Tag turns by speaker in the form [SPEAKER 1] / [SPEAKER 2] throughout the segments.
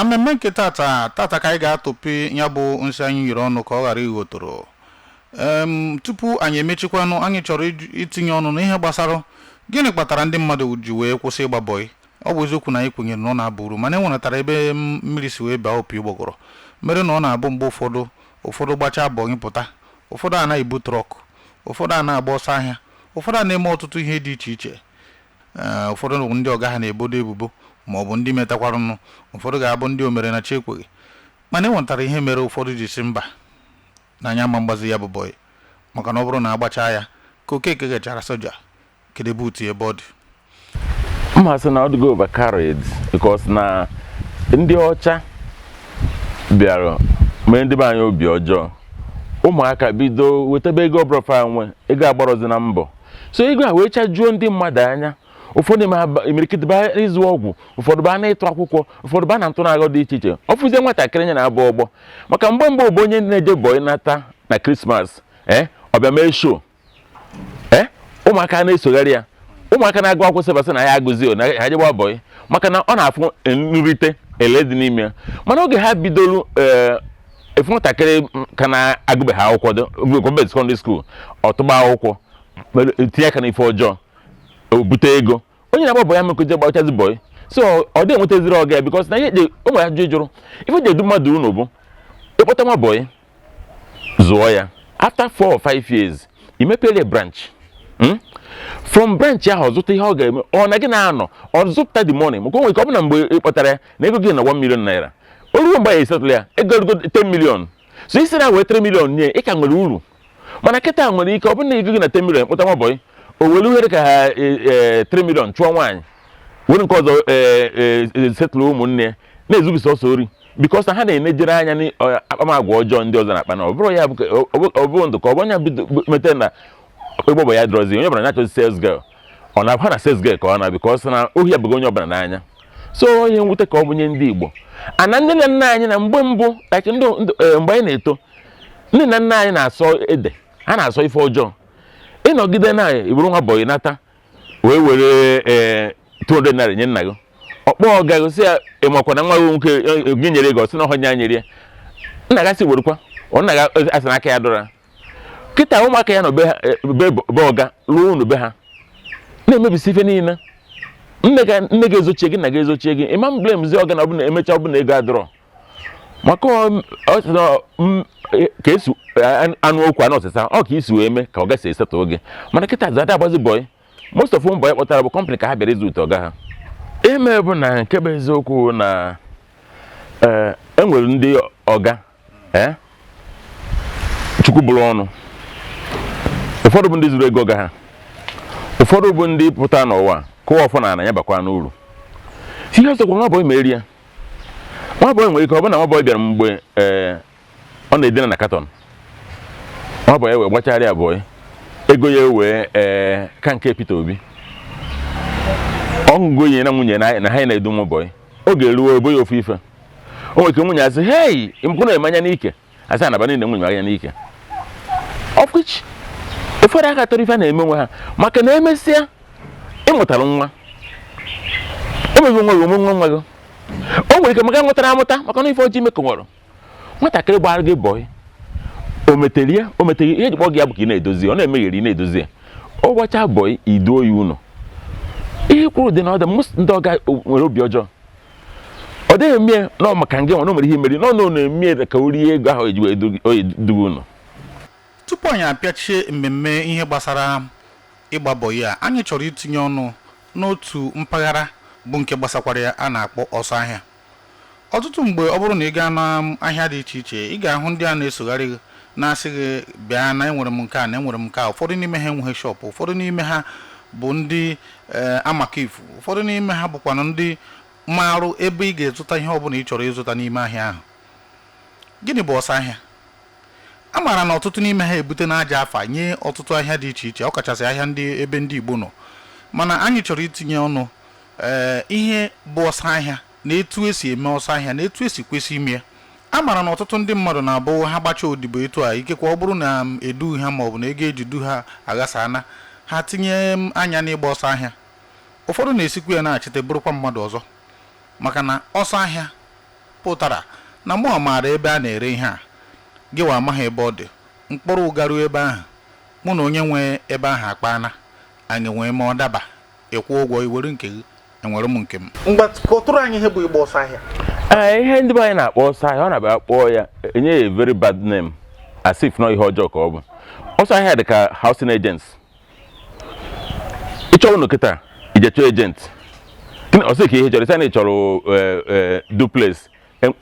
[SPEAKER 1] Na mmemme nke tata tata ka anyị ga-atụpị ya bụ nsị anyị nyere ọnụ ka ọ ghara ighotoro. Tupu anyị emechikwanụ, anyị chọrọ itinye ọnụ n'ihe gbasara gịnị kpatara ndị mmadụ ji wee kwụsị ịgba bọyị. Ọ bụ eziokwu na anyị kwenyere na ọ na-aba uru, mana e nweretara ebe mmiri si wee baa opi ụgbọgọrọ, mere na ọ na-abụ mgbe ụfọdụ, ụfọdụ gbachaa bọyị pụta, ụfọdụ a na-ebu truck, ụfọdụ a na-agba ọsọ ahịa, ụfọdụ a na-eme ọtụtụ ihe dị iche iche. Ee, ụfọdụ bụ ndị ọga ha na-ebodo ebubo, ma ọ bụ ndị metakwaranụ, ụfọdụ ga-abụ ndị omere na chi ekweghị. Mana e nwetara ihe mere ụfọdụ ji si mba na anya ama mgbazi ya bụ bọyị, maka na ọ bụrụ na agbachaa ya ka Okeke gachara soja, kedu ebe utu ebe ọ dị?
[SPEAKER 2] Mma sị na ọ dịgo overcarried, because na ndị ọcha bịara mee ndị be anyị obi ọjọọ. Ụmụaka bido wetebe ego ọbụrọfa nwe ego agbarọzi na mbọ, so ego a wee chajuo ndị mmadụ anya. Ụfọdụ ma imirikiti baa ịzụ ọgwụ, ụfọdụ baa na ịtụ akwụkwọ, ụfọdụ baa na ntụnagọ dị iche iche. Ọ fụzie nwatakịrị nye na-abụ ọgbọ, maka mgbe mbụ bụ onye na-eje bọyị nata na Christmas, ee, ọ bịa mee show, ee, ụmụaka na-esogharị ya. Ụmụaka na-agụ akwụkwọ sebasị na ya agụzi o na ha jegba bọyị, maka na ọ na-afụ nrite ele dị n'ime ya. Mana oge ha bidoro, ee, efu nwatakịrị ka na-agụbeghị akwụkwọ dị secondary school, ọtụgba akwụkwọ, tinye aka n'ife ọjọọ, o bute ego. Onye na-agba bọyị amekoje gbachazi bọyị, so ọ dị enwetaziri ọga ya, because na ihe ụmụ ya jụ jụrụ ife ji edu mmadụ unu bụ ịkpọta nwa bọyị, zụọ ya. After 4 or 5 years, i mepere branch. From branch ahụ, ọ zụta ihe ọ ga-eme, ọ na gị na-anọ, ọ zụpụta the money, maka o nwere ike ọ bụ na mgbe ị kpọtara ya na ego gị na 1 million naira, o ruo mgbe ya esetụl ya, ego rugo 10 million. So isi na wee 3 million nye, ị ka nwere uru. Mana kịta nwere ike ọ bụrụ na ego gị na 10 million, kpọta nwa bọyị, o were uhere ka ha 3 million chụọ nwaanyị, were nke ọzọ setụlụ ụmụnne ya, na-ezubi sọsọ ori, because na ha na-enejere anya n'akpamagwa ọjọọ ndị ọzọ na-akpa. Na ọ bụrụ ya bụ ọ bụrụ ndụ ka ọ bụ onye bido mete na ịgbọbọ ya drọzi, onye ọbụla na-achọzi sales girl, ọ na-abụ na sales girl ka ọ na, because na ohi abụghị onye ọbụla n'anya. So onye mwute ka ọ bụ nye ndị Igbo ana nne na nna anyị na mgbe mbụ, like ndị mgbe anyị na-eto, nne na nna anyị na-asọ ede, ha na-asọ ife ọjọọ. Ịnọgide na iburu nwa bọyị nata wee were 200 naira nye nna gị, ọkpọ ọga gị sị ya, ịmakwa na nwa gị nwoke gị nyere ego? Ọ sị na ọhọ nya nyere ya. Nna gasị werekwa, ọ nna gị asị n'aka ya dọra. Kịta ụmụaka ya nọ be ha, be ọga ruo unu be ha na-emebisi ife niile. Nne gị ezochie gị, nna gị ezochie gị. Ịma m blame zi ọga na ọbụna emecha ọbụna ego adọrọ, maka ọ sị na ka esi anụ okwu anụ ọsịsa, ọ ka isi wee mee ka ọ gasi esetụ gị. Mana kịta zada agbazi bọyị, most of ụmụ bọyị kpọtara bụ company ka ha bịara ịzụ ute ọga ha ime. Bụ na nke bụ eziokwu na ee, enwere ndị ọga, ee, Chukwu bụrụ ọnụ. Ụfọdụ bụ ndị zuru ego ọga ha, ụfọdụ bụ ndị pụta n'ụwa kụwa ọfọ na ana ya bakwa n'uru. Ihe ọzọkwa, nwa bọyị ma eri ya, nwa bọyị nwere ike ọ bụ na nwa bọyị bịara mgbe ee ọ na-edina na carton, nwa bọyị wee gbachara ya bọyị, ego ya wee ee ka nke Peter Obi ọṅụgo ya na nwunye na ha na-edu nwa bọyị. Oge eruo ebo ya ofu ife, o nwere ike nwunye asị, "Hei, ịmkwụ na-eme anya n'ike." Asị anaba niile nwunye anya n'ike, of which ụfọdụ aka tọrọ ife a na-eme onwe ha, maka na emesịa ịmụtara nwa, emego nwa gị ome nwa nwa gị, o nwere ike maka nwetara amụta, maka na ife ọjọọ imekọnwere nwatakịrị gbara gị bọyị, o metere ya, o metere ihe eji kpọ gị ya bụ ka ị na-edozi, ọ na-emegheri, ị na-edozi ya. Ọ gbachaa bọyị, iduo ya ụlọ. Ihe kwuru dị na ọdụ ndị ọga nwere obi ọjọọ, ọ dịghị eme nọ maka ngị nwa na o nwere ihe meri nọ na ọ na-eme ka o rie ego ahụ eji wee duga ụlọ.
[SPEAKER 1] Tupu anyị apịachie mmemme ihe gbasara ịgba bọyị a, anyị chọrọ itinye ọnụ n'otu mpaghara bụ nke gbasakwara ya, a na-akpọ ọsọ ahịa. Ọtụtụ mgbe, ọ bụrụ na ị gaa n'ahịa dị iche iche, ị ga-ahụ ndị a na-esogharị gị, na-asị gị bịa na enwere m nke a, na enwere m nke a. Ụfọdụ n'ime ha enweghị shop, ụfọdụ n'ime ha bụ ndị amaka ifu, ụfọdụ n'ime ha bụkwanụ ndị marụ ebe ị ga-ezụta ihe ọbụla ị chọrọ ịzụta n'ime ahịa ahụ. Gịnị bụ ọsọ ahịa? A maara na ọtụtụ n'ime ha ebute n'aja afa nye ọtụtụ ahịa dị iche iche, ọkachasị ahịa ndị ebe ndị Igbo nọ. Mana anyị chọrọ itinye ọnụ, ee, ihe bụ ọsọ ahịa na etu esi eme ọsọ ahịa na etu esi kwesị ime ya. A maara na ọtụtụ ndị mmadụ na-abụ ha gbacha odibo etu a, ikekwe ọ bụrụ na m edughị ha maọbụ na ego eji du ha aghasana ha, tinye m anya n'ịgba ọsọ ahịa. Ụfọdụ na-esikwa ya na-achịte bụrụkwa mmadụ ọzọ, maka na ọsọ ahịa Pụtara na mụ maara ebe a na-ere ihe a, gị wa amaghị ebe ọ dị. Mkpụrụ garuo ebe ahụ, mụ na onye nwe ebe ahụ akpaana, anyị nwee ma ọ daba, ịkwụ ụgwọ, iwere nke gị, enwere m nke m. Ngwa, kọtụrụ anyị ihe bụ ịgba ọsọ ahịa.
[SPEAKER 2] Ee, ihe ndị be anyị na-akpọ ọsọ ahịa, ọ na-abịa kpọọ ya, enye ya a very bad name, as if nọ ihe ọjọọ ka ọ bụ. Ọsọ ahịa dị ka housing agents. Ịchọrọ ụnụ kịta, ije chọọ agent. Gịnị ọ sị ka ihe chọrọ? Ịsị na ị chọrọ duplex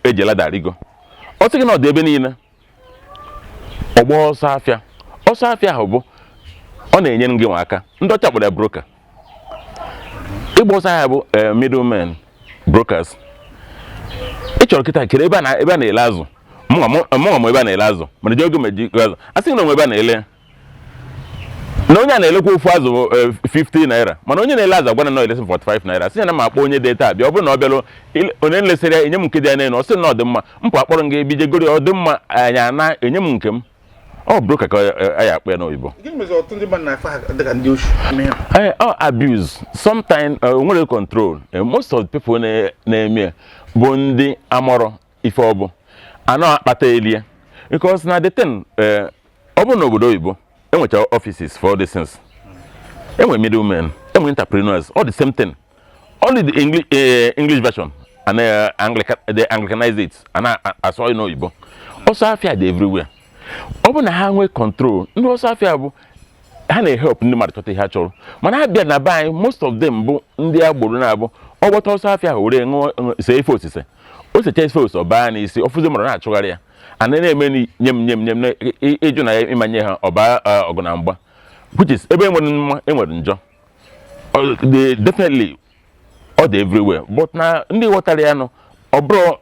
[SPEAKER 2] eji ladder arigo. Ọ sị gị na ọ dị ebe niile. Ọgbọ ọsọ afịa, ọsọ afịa ahụ bụ ọ na-enyere gị nwa aka. Ndị ọcha kpọrọ ya broker. Ịgba ọsọ ahịa bụ middlemen, brokers. Ị chọrọ kịta kere ebe a na-ele azụ, mụnwa ma ebe a na-ele azụ, mana ji oge meji azụ, a sị na onwe ebe a na-ele ya, na onye a na-elekwa ofu azụ bụ 50 naira, mana onye na-ele azụ agwana na elesi 45 naira. Sị ya na ma akpọ onye dị taa bịa, ọ bụrụ na ọ bịalụ, onye nlesịrị ya enye m nke dị ya n'elu. Ọ sị na ọ dị mma, mpụ akpọrọ m gị ebe ije goro ya, ọ dị mma, anyị ana enye m nke m. Ọ broker ka a ya akpọ ya n'oyibo.
[SPEAKER 1] Gịnị mezi ọtụtụ ndị mmadụ na-afe ha dịka ndị oshi?
[SPEAKER 2] Ọ abuse sometimes, nwere control. Most of the people na-eme ya bụ ndị amọrọ ife ọ bụ anọ akpata elie, because na the thing, ọ bụ n'obodo oyibo enwecha offices for all these things, enwe middlemen, enwe entrepreneurs, all the same thing, only the English version and they Anglicanize it and asọ n'oyibo. Ọsọ afịa dị everywhere. Ọ bụ na ha nwee control, ndị ọsọ afịa bụ ha na-ehelp ndị mmadụ chọta ihe ha chọrọ. Mana ha bịa na be anyị, most of them bụ ndị agboro na-abụ ọgbọta ọsọ afịa ahụ were ṅụọ, see ife osise, o secha ife osise, ọ baa n'isi ọfụzi mmadụ na-achụgharị ya, ana na-eme nye m, nye m, nye m, ịjụ na ya ịmanye ha, ọba ọgụ na mgba, which is ebe enwere mma enwere njọ. They definitely, ọ dị everywhere, but na ndị ghọtara ya nụ, ọ bụrụ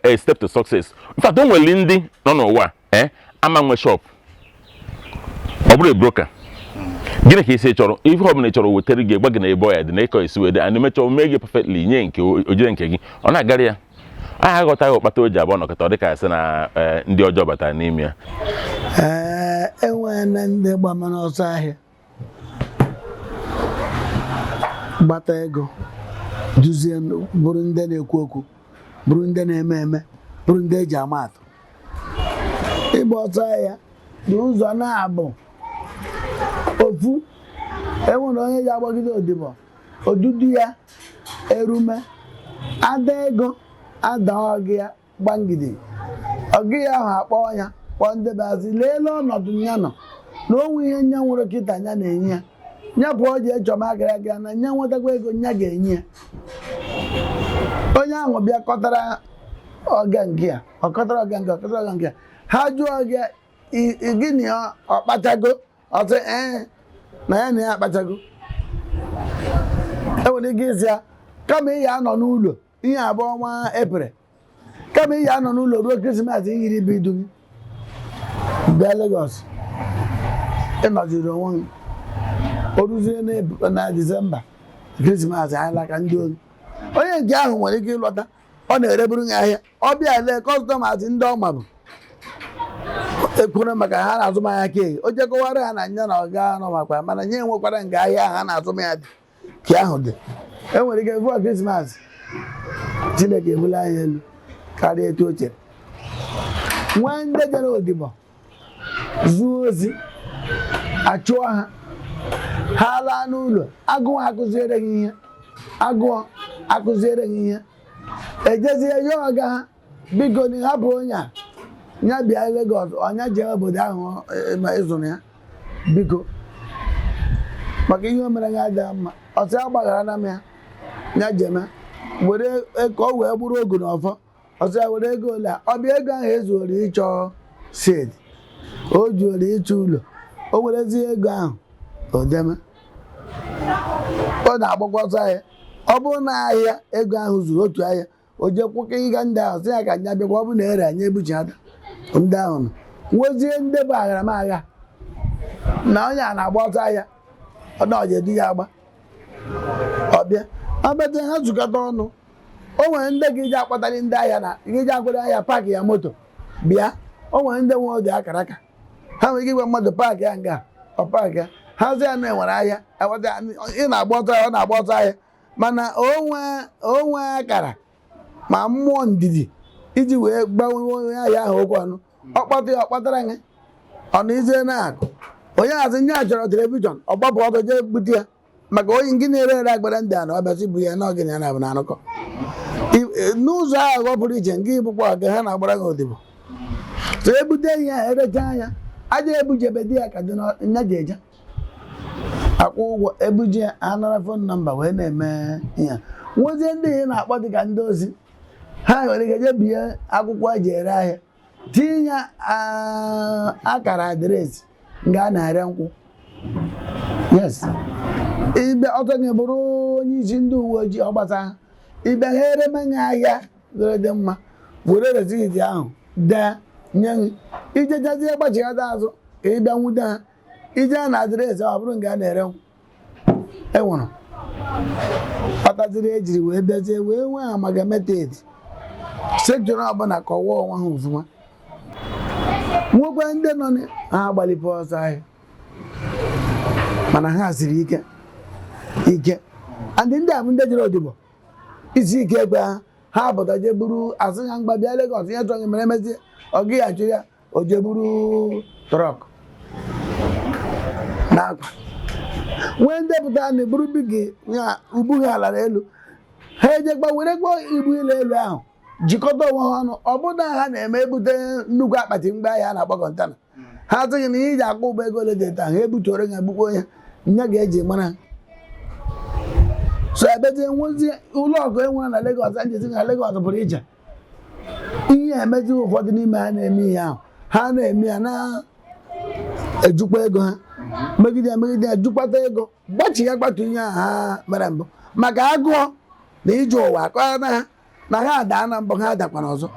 [SPEAKER 2] a step to success. In fact, o nwere ndị nọ n'ụwa ama nwe shop, ọ bụrụ a broker. Gịnị ka isi chọrọ? Ife ọbụla ị chọrọ wetara gị, gwa gị na ebe ọ ya dị na ịkọ esi wee dị, and emechaa mee gị perfectly, nye nke ojide nke gị, ọ na-agara ya. Anyị aghọtaghị ụkpata o ji abụọ nọkọta, ọ dị ka asị na ndị ọjọọ batara n'ime ya.
[SPEAKER 3] Ee, enweela ndị gbamara ọsọ ahịa, gbata ego, duzie, bụrụ ndị na-ekwu okwu, bụrụ ndị na-eme eme, bụrụ ndị eji ama atụ. Ịgba ọsọ ahịa dị ụzọ na-abụ. Ofu, enwere onye ji agbagide odibo odudu ya erume ada ego, ada ọgị ya gbangide ọgị ya ahụ, akpọ ya, kpọọ ndị be azị, leele ọnọdụ ya nọ na onwe ihe nya nwere kịta ya na-enye ya, nya pụọ ji echọm agara aga na nya nwetakwa ego nya ga-enye ya. Onye ahụ bịa kọtara ọga nke ya, ọ kọtara ọga nke, ọ kọtara ọga nke ya. Ha jụọ gị, gịnị ọ kpachago? Ọ sị ee, na ya na ya akpachago. Enwere ike isi ya, kama ị ya anọ n'ụlọ ihe abụọ ọnwa Eprel, kama ị ya anọ n'ụlọ ruo Krismas, yiri ibe idu gị bịa Lagos, ịnọziri onwe gị. O ruzie na Disemba, Krismas, anyị laka ndị ohi. Onye nke ahụ nwere ike ịlọta, ọ na-ereburu gị ahịa, ọ bịa lee customers ndị ọ mabụ ekwere maka ha na-azụmahịa keeki, o jekọwara ha na nya na ọga nọ makwa, mana nye enwekwara nga ahịa ahụ ha na-azụmahịa dị ka ahụ dị. Enwere ike bụọ Krismas, Chineke ebula anyị elu karịa etu o chere. Nwee ndị jere odibo zuo ozi, achụọ ha, ha laa n'ụlọ, agụụ akụziere gị ihe, agụụ akụziere gị ihe, ejezie ya ọga ha, biko na hapụ onye a, ya bịa Lagos, ọnya jee obodo ahụ ma ịzụrụ ya, biko, maka ihe o mere ya adịghị mma. Ọsị agbaghara na m ya, ya jeme were ka o wee gburu ogu n'ọfọ. Ọsị ya were ego ole a, ọ bịa, ego ahụ ezuoro ịchọ shed, o juoro ịchọ ụlọ. O werezie ego ahụ o deme, ọ na-agbakwa ọsọ ahịa. Ọ bụrụ na ahịa ego ahụ zuru otu ahịa, o jee kwụka ịga ndị ahụ, sị ya ka nya bịakwa, ọ bụ na ere anya ebuchiata ndị ahụ nọ nwezie ndị bụ agharamagha na onye a na-agba ọsọ ahịa, ọ na ọja edu ya agba, ọbịa ọbịa ha zukọta ọnụ. O nwere ndị ga-eji akpatara ndị ahịa na ga-eji akwado ahịa park ya moto bịa. O nwere ndị nwe ọdụ akara aka, ha nwere ike igwe mmadụ park ya nga, ọ park ya, ha sị ya na enwere ahịa ị na-agba ọsọ ahịa, ọ na-agba ọsọ ahịa, mana onwe akara. Ma mmụọ ndidi iji wee gbanwee onye ahịa ahụ okwu ọnụ, ọ kpata ya, ọ kpatara gị ọ na izie na-akụ onye azụ nye a chọrọ television, ọ gbapụ ọtọ jee bute ya, maka onye nke na-ere ere agbara ndị a na ọbịasị bụ ya na ọgịnị ya na-abụ na arụkọ n'ụzọ aghụghọ pụrụ iche nke ịbụkwa ọga ha na-agbara gị odibo. So ebute ihe a, erecha anya aja ebujebe di ya ka dị nya ji eje akwụ ụgwọ ebuje ya, anara phone number wee na-eme ihe nwezie ndị ị na-akpọ dịka ndị ozi. Ha nwere ike jee bie akwụkwọ eji ere ahịa, tinye akara address nga a na-ere nkwụ. Yes, ịbịa ọtọ gị bụrụ onye isi ndị uwe ojii ọ gbasa ha, ịbịa ha eremenya ahịa dịrị dị mma, were receipt ahụ dee nye gị, ijechazie gbachighata azụ ka ịbịa nwute ha, ije na address ọ bụrụ nga a na-ere nkwụ. Enwere kpataziri ejiri wee bịazie wee nwee amalgamated section ọbụla kọwaa onwe ha ofụma, nwekwa ndị nọ ha agbalịpụ ọsọ ahịa, mana ha siri ike ike andị ndị a bụ ndị jere odibo isi ike ekwe ha. Ha pụta jee buru asị ha mgba bịa Lagos, ihe chọghị mere emezie ọ gị achụ ya, o jee buru truck n'akwa. Nwee ndị pụtara na eburu bigi ya ubu ha lara elu, ha ejekwa were kpọọ ibu ile elu ahụ jikọta onwe ha ọnụ. Ọ bụrụ na ha na-eme ebute nnukwu akpati mgbe ahịa a na-akpọ container, ha sịghị na ihe iji akwụ ụgbọ ego ole dị taa, ha ebutuoro ya egbukwa onye nya ga-eji mara. So ebezie nwezie ụlọ ọgụ enwere na Lagos, a jezi na Lagos pụrụ iche. Ihe emezi ụfọdụ n'ime ha na-eme ihe ahụ, ha na-eme ya na-ejukwa ego ha megide ya megide ya jukpata ego gbachi ya gbatu ihe ahụ ha mere mbụ, maka agụọ na ije ụwa akọghana ha na ha daa na mbụ, ha dakwara ọzọ.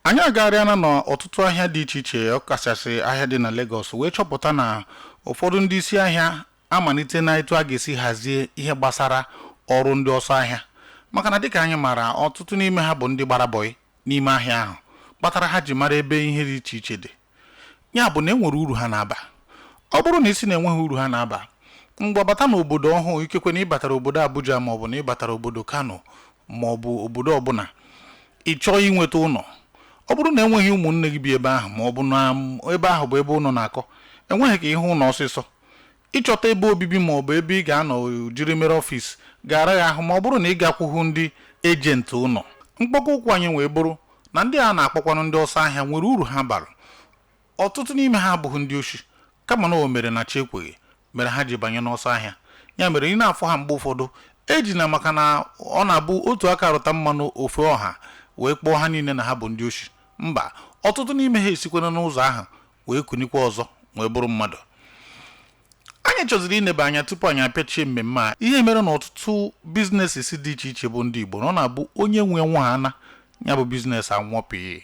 [SPEAKER 1] Anyị agagharịala n'ọtụtụ ahịa dị iche iche, ọkachasị ahịa dị na Lagos, wee chọpụta na ụfọdụ ndị isi ahịa amalite na etu a ga-esi hazie ihe gbasara ọrụ ndị ọsọ ahịa, maka na dịka anyị maara, ọtụtụ n'ime ha bụ ndị gbara bọyị n'ime ahịa ahụ kpatara ha ji mara ebe ihe dị iche iche dị. Ya bụ na e nwere uru ha na-aba. Ọ bụrụ na isi na-enweghị uru ha na-aba, mgbe bata n'obodo ọhụụ, ikekwe na ịbatara obodo Abuja maọbụ na ịbatara obodo Kano maọbụ obodo ọbụla ị chọọ inweta ụlọ, ọ bụrụ na enweghị ụmụnne gị bi ebe ahụ maọbụ na ebe ahụ bụ ebe ụlọ na-akọ, enweghị ka ịhụ ụlọ ọsịsọ. Ịchọta ebe obibi maọbụ ebe ị ga-anọ jiri mere office ga-ara ya ahụ, ma ọ bụrụ na ị gakwuhu ndị agent ụlọ. Mkpọkọ ụkwụ anyị wee bụrụ na ndị a na-akpọkwanụ ndị ọsọ ahịa nwere uru ha bara. Ọtụtụ n'ime ha abụghị ndị oshi, kama na o mere na chi ekweghị mere ha ji banye n'ọsọ ahịa. Ya mere ị na-afụ ha mgbe ụfọdụ ejina, maka na ọ na-abụ otu aka rụta mmanụ ofe ọha wee kpọọ ha niile na ha bụ ndị oshi. Mba, ọtụtụ n'ime ha esikwana n'ụzọ ahụ wee kunikwa ọzọ wee bụrụ mmadụ. Anyị chọziri ineba anya tupu anyị apịachie mmemme a, ihe mere na ọtụtụ businesses dị iche iche bụ ndị Igbo na ọ na-abụ onye nwe nwa ya bụ business anwụọpịghị.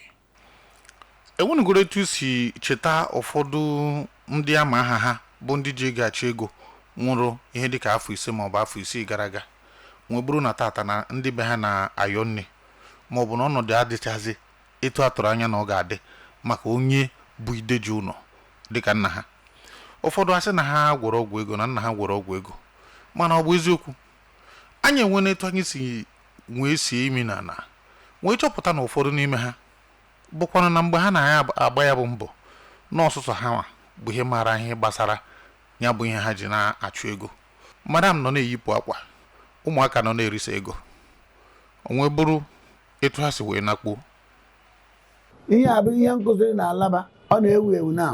[SPEAKER 1] Enwenugoro etu si cheta ụfọdụ ndị ama aha ha bụ ndị ji ego achụ ego nwụrụ ihe dịka afọ 5 maọbụ afọ 6 gara aga, nwee bụrụ na tata na ndị be ha na-ayọ nne maọbụ na ọnọdụ adịchazi etu a tụrụ anya na ọ ga-adị maka onye bụ ideji ụlọ dịka nna ha. Ụfọdụ asị na ha gwọrọ ọgwụ ego, na nna ha gwọrọ ọgwụ ego, mana ọ bụ eziokwu? Anyị enwe etu anyị si nwee sie imi na ala wee chọpụta na ụfọdụ n'ime ha bụkwanụ na mgbe ha na-agba ya bụ mbọ n'ọsụsọ ha nwa bụ ihe maara ihe gbasara ya bụ ihe ha ji na-achụ ego. Madam nọ na-eyipụ akwa, ụmụaka nọ na-erisa ego, onwe bụrụ etu ha si wee nakpuo.
[SPEAKER 3] Ihe a bụ ihe nkụziri na Alaba, ọ na-ewu ewu na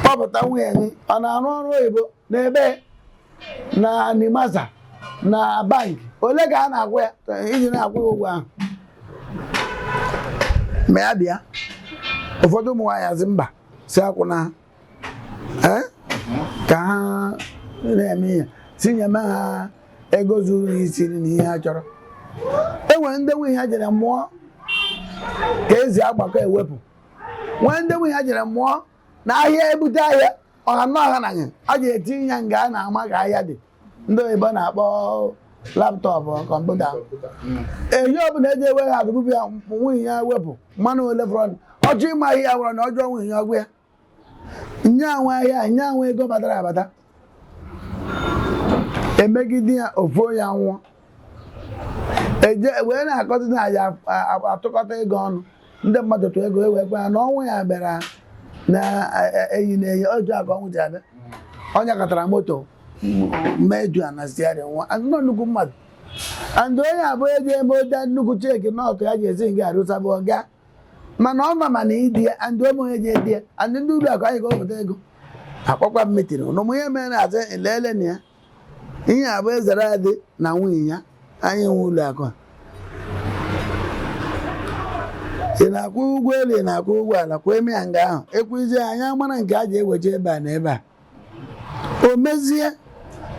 [SPEAKER 3] kpọpụta nwunye gị, ọ na-arụ ọrụ oyibo n'ebe na Nimasa na bank, ole ka a na-akwụ ya iji na-akwụ ya ụgwọ ahụ? Ma ya bịa, ụfọdụ ụmụ nwaanyị asị mba, si akwụna ha ka ha na-eme ihe, si nyeme ha ego zuru ha isi na ihe ha chọrọ. E nwere ndị nwunye ha jere mụọ ka ezi agbakọ ewepụ. Nwee ndị nwunye ha jere mụọ na ahịa ebute ahịa ọha na ọha na anyị a ga-etinye ya nga a na-ama ka ahịa dị, ndị oyibo na-akpọ laptop kọmputa. Ehi ọbụla eji ewe ha atụpụpụ ya, nwunye ya wepụ mmanụ ole fọrọ ọchọ ịma ahịa ya gwara na ọjọọ nwunye ya ọgwụ ya nye anwe ahịa, nye anwe ego batara abata, emegide ya ofu onye anwụọ, eje wee na-akọta na ya atụkọta ego ọnụ, ndị mmadụ tụọ ego ewekwa ya na ọnwụ ya bịara na enyi na enyi otu aka ọnwụ ji abịa. Onye katara moto meju na steering nwa nọ nnukwu mmadụ and onye abụọ eji eme oje nnukwu cheque nọtụ ya ji esi nga arụsabụ ọga, mana ọ nọ mana idi ya and ụmụ onye ji edi ya and ndị ụlọ akụ anyị ga wepụta ego akpọkwa m meeting na ụmụ ihe mere na-asị lele na ya ihe abụ ezere adị na nwunye ya anyị nwe ụlọ akụ a. Ị na-akwụ ụgwọ elu, ị na-akwụ ụgwọ ala, kwee eme ya nga ahụ ekwuzie anyị amara nke a ji eweje ebe a na ebe a o mezie.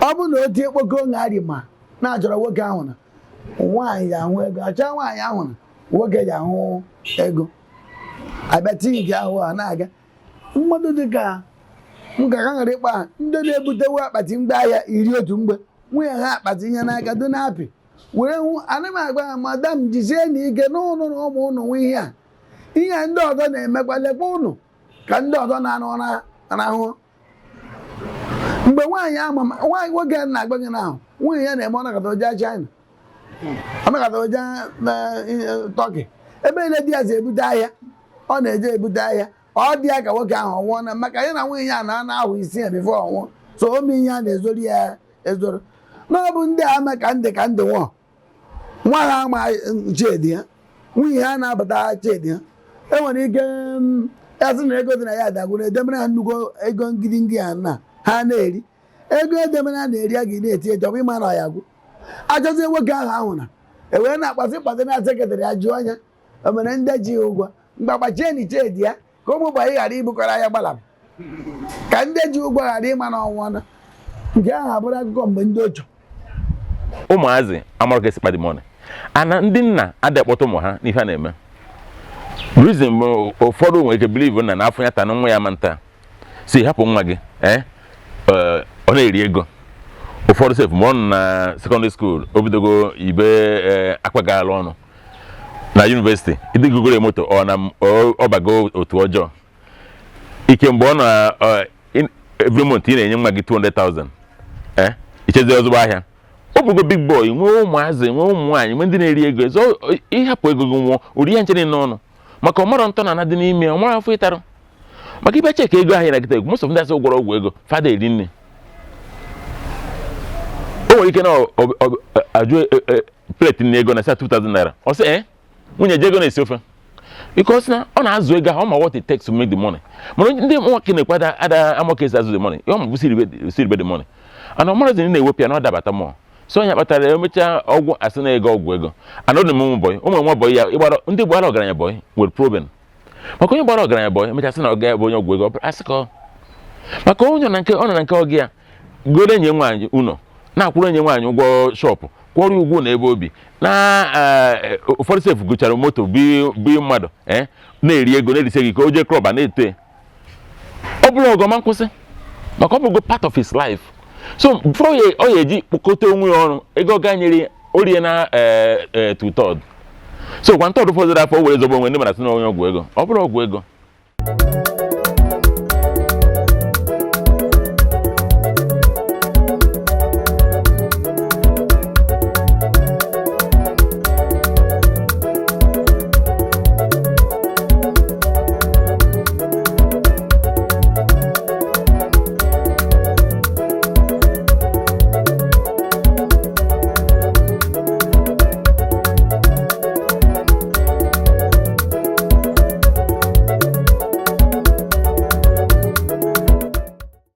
[SPEAKER 3] Ọ bụ na o tie kpoko ṅarị ma na-achọrọ nwoke ahụ na nwaanyị ga-ahụ ego, achọ nwaanyị ahụ na nwoke ga-ahụ ego, abịa tinye nke ahụ a na-aga mmadụ dịka m ka ghara ịkpa ndị na-ebutewu akpati mgbe ahịa iri otu mgbe nwunye ha akpati ihe n'aka dị na-apị were hụ. Ana m agwa ha, madam, jisie na ike n'ụlọ na ụmụ ụnụ nwe ihe a, ihe a ndị ọzọ na-emekwa, lekwa ụnụ ka ndị ọzọ na-anụ rahụ. Mgbe nwaanyị ama nwaanyị nwoke na-agba gị n'ahụ, nwunye ya na-eme ọnakọta ụja China, ọnakọta ụja na Turkey, ebe niile di ya si ebute ahịa, ọ na-eje ebute ahịa. Ọ dị ya ka nwoke ahụ ọnwụọ na maka ya na nwunye ya na ana ahụ isi ya before ọnwụọ, so ome ihe a na-ezoro ya ezoro na ọ bụ ndị a ama ka ndị ka ndị nwụọ nwa ha ama chedi ya, nwunye ha na-abata chedi ya. Enwere ike ya sị na ego dị na ya dagwuru edemere ha nnukwu ego ngidingi ya na ha na-eri ego edemere ha na-eri, a ga na-eti eti ọ bụ ịma na ọ ya gwụ. Achọzie nwoke ahụ ahụ na ewee na-akpasị mkpasị na secretary ya jụọ anya o mere ndị ji ya ụgwọ mgbagbachieni chedi ya ka ụmụ ụgbọ ghara ibukọrọ ya gbalapụ ka ndị ji ụgwọ ghara ịma na ọnwụọ na nke ahụ abụrụ akụkọ mgbe ndị ochie.
[SPEAKER 2] Ụmụazị amara ka esi kpa the money, ana ndị nna adịghị akpọta ụmụ ha n'ife a na-eme. Reason bụ ụfọdụ nwere ike believe na n'afọ ya ta na nwa ya ma nta si hapụ nwa gị ọ na-eri ego. Ụfọdụ sef, mgbe ọ nọ na secondary school, o bidogo ibe akpagala ọnụ na university ịdịgogoro moto ọ na ọ bago otu ọjọọ ike. Mgbe ọ nọ every month ị na-enye nwa gị 200,000, ichezie ozugbo ahịa ọ bụgo big boy, nwee ụmụazị, nwee ụmụ nwaanyị, nwee ndị na-eri ego ezo. Ịhapụ ego gị nwụọ ori ya nche niile n'ọnụ maka ọmarọ ntọ na ana dị n'ime ya, ọmara afọ ịtarụ maka ịbịa check ego ahụ na-agịta egwu. Most of ndị asị gwọrọ ọgwụ ego fada eri nne, o nwere ike na ajụ plate nne ego na sa 2000 naira, ọ sị ee nwunye ji ego na-esi ofe, because na ọ na-azụ ego ahụ, ọ ma what it takes to make the money. Mana ndị nwoke na-ekwe ada ama ka esi azụ the money, ọ ma bụ siribe the money and ọ marazi na-ewepụ ya na ọ dabata mmụọ. So onye kpatara emechaa ọgwụ asị na ego ọgwụ ego and ọ dị m boy, ụmụ nwa boy ya ịgbara ndị gbara ọgaranya boy nwere problem, maka onye gbara ọgaranya boy emechaa sị na ọ ga bụ onye ọgwụ ego, asị ka ọ maka onye na nke ọ nọ na nke ọgị ya goro enyi nwaanyị ụlọ na-akwụrụ enyi nwaanyị ụgwọ shop, kwụọrọ ụgwọ na ebe obi na ụfọdụ sef gụchara moto bi mmadụ na-eri ego na-erisi ego ka o jee club a na-eto ya. Ọ bụrụ ọgọma nkwụsị maka ọ bụrụgo part of his life, so before ọ ya eji kpokọta onwe ya ọrụ ego ọ ga nyere orie na two third, so one third fọdụrụ afọ o were zọgbo onwe ndị mara sị na onye ọgwụ ego, ọ bụrụ ọgwụ ego.